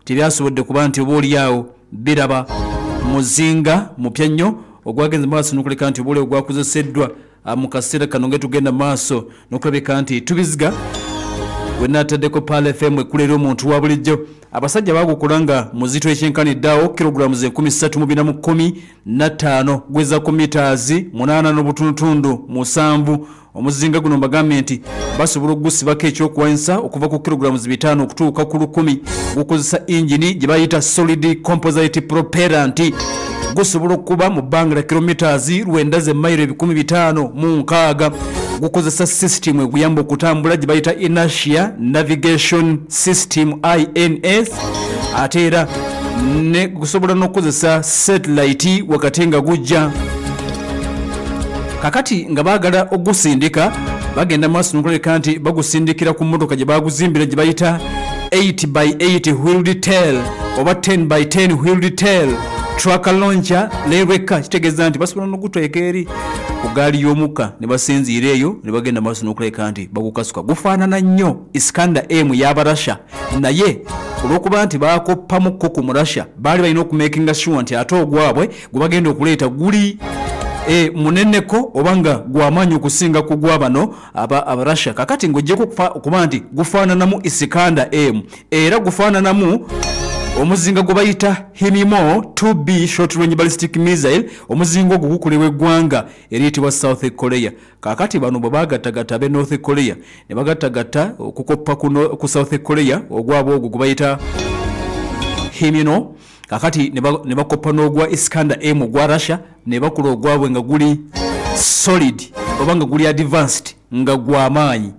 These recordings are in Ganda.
Tebyasobodde kuba nti oba oliawo biraba muzinga mupya nnyo ogwagenze maaso n'okuleka nti oba oli ogwakozeseddwa mu kaseera kano nga tugenda maaso n'okulabika nti tubiziga. Wenataddeko Pearl FM ekulera omuntu wa bulijjo. Abasajja bagukola nga muzito ekyenkaniddeawo kilograms 3415 gweza ku meters 8.7. Omuzinga guno mbagambye nti basobola okugusibako ekyokuwanyisa okuva ku kilograms 5 okutuuka ku 1000. Gukozesa engine gye bayita solid composite propellant. Gusobola okuba mu bbanga lya kilometers 9 ze mayiro 560. Gukozesa system eguyamba okutambula gye bayita inertia navigation system INS. Ate era ne gusobola n'okukozesa satellite wakati nga gujja. Kakati nga baagala ogusindika bagenda maaso n'okuleka nti bagusindikira ku mmotoka gye baguzimbira gye bayita 8x8 wheeled tail oba 10x10 wheeled tail tracker launcher lereka. Kitegeeza nti basobola n'oguteeka eri ku gaali y'omukka ne basinziira eyo ne bagenda maaso n'okuleka nti bagukasuka. Gufaanana nnyo Iskander M y'Abarasha, naye olw'okuba nti baakoppamuko ku Murasha baali balina okumakinga sure nti ate ogwabwe gwe bagenda okuleeta guli muneneko oba nga gwamaanyi okusinga ku gwa bano Abarasha. Kakati ng'oggyeko okuba nti gufaananamu Iskander M, era gufaananamu omuzinga gwe bayita Himimo 2B short range ballistic missile. Omuzinga ogwo gukolebwa eggwanga eriyitibwa South Korea. Kakati bano bwe bagattagatta ab'e North Korea ne bagattagatta okukoppa ku South Korea ogwabwe ogwo gwe bayita Himino. Kakati ne bakoppa n'ogwa Iskander M ogwa Russia ne bakola ogwabwe nga guli solid oba nga guli advanced nga gwamaanyi.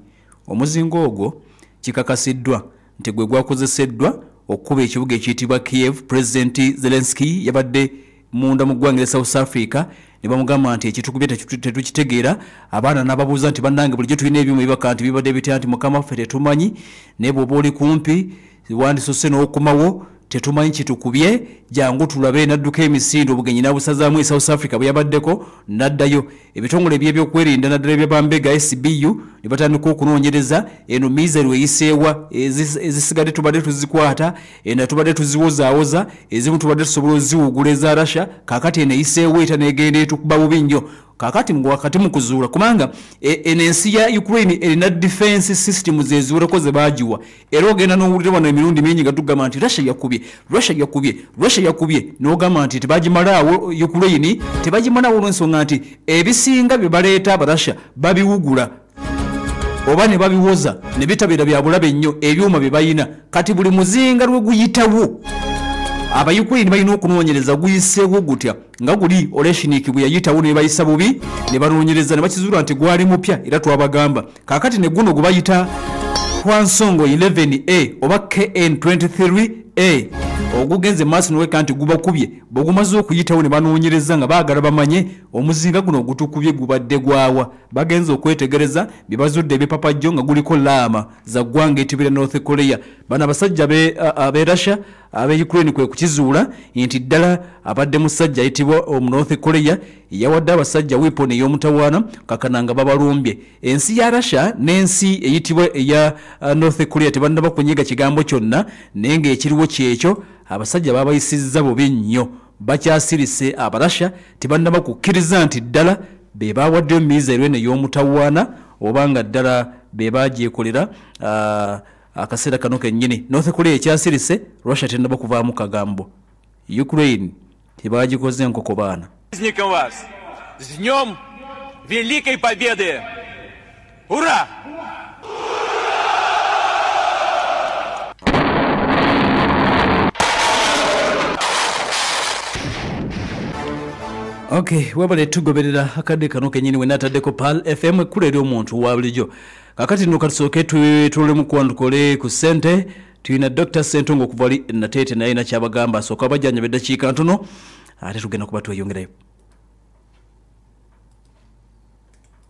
Omuzinga ogwo kikakasiddwa nti gwe gwakozeseddwa okuba ekibuga ekiyitibwa Kiev. President Zelensky yabadde munda mu ggwanga lya South Africa ne bamugamba nti ekitukubye tetukitegeera. Abaana n'ababuuza nti bannange bulijjo tulina ebyuma ebibaka nti bibadde bitya, nti mukama waffe tetumanyi, naye bw'oba oli kumpi wandisose n'okomawo, tetumanyi kitukubye, jangu tulabe. N'adduka emisinde obugenyi n'abusazaamu e South Africa bwe yabaddeko n'addayo. Ebitongole ebyebyokwerinda naddala ebyabambega SBU ne batandika okunoonyereza eno missile eyiseewa, ezisigadde tubadde tuzikwata, eno tubadde tuziwozaawoza, ezimu tubadde tusobola oziwugula eza Russia. Kaakati eno eyiseewo eta n'egenda etukuba bubi nnyo. Kakati wakati mu kuzuula kubanga eno ensi ya Ukraine erina defense systems eziwerako ze baagiwa, era ogenda n'owulira wano emirundi mingi nga tugamba nti Russia yakubye, Russia yakubye, Russia yakubye, n'ogamba nti tebagimalaawo Ukraine, tebagimalaawo olw'ensonga nti ebisinga bye baleeta Abarussia babiwugula oba ne babiwoza ne bitabeera bya bulabe nnyo ebyuma bye bayina. Kati buli muzinga lwe guyitawo Abayukraine balina okunoonyereza guyiseewo gutya, nga guli Oleshniki bwe yayitawo ne bayisa bubi ne banoonyereza ne bakizuula nti gwali mupya, era twabagamba. Kaakati ne guno gwe bayita Hwansongo 11A oba KN23A ogugenze maaso n'oweka nti gubakubye, bwe gumaze okuyitawo ne banoonyereza nga baagala bamanye omuzinga guno ogutukubye gubadde gwawa. Bagenze okwetegereza bye bazudde ebipapajjo nga guliko laama za ggwanga etibira North Korea. Bano abasajja ab'e Russia ab'e Ukraine kwe kukizuula nti ddala abadde musajja ayitibwa omu North Korea yawadde abasajja weapon ey'omutawaana kakana nga babalumbye. Ensi ya Russia n'ensi eyitibwa eya North Korea tebannaba kunyiga kigambo kyonna, naye ng'ekiriwo kyekyo abasajja babayisizza bubi nnyo. Bakyasirise Abarasha tebannaba kukkiriza nti ddala be bawaddeyo missile eno ey'omutawaana oba nga ddala be bagyekolera akaseera kano kennyini. North Korea ekyasirise, Russia tennaba kuvaamu kagambo. Ukraine tebagikoze enkoko baana. Праздником вас! С Днем Великой Победы! Ура! Okay, webale tugoberera akadde kano kennyini we nataddeko Pearl FM ekkula eri omuntu wa bulijjo. Kakati nno katusooke tulemu kuba tukole ku ssente. Tulina Dr. Ssentongo okuva wali Nateete, naye nakyabagamba asooka abajjanjaba eddakiika ntono ate tugenda kuba tweyongerayo.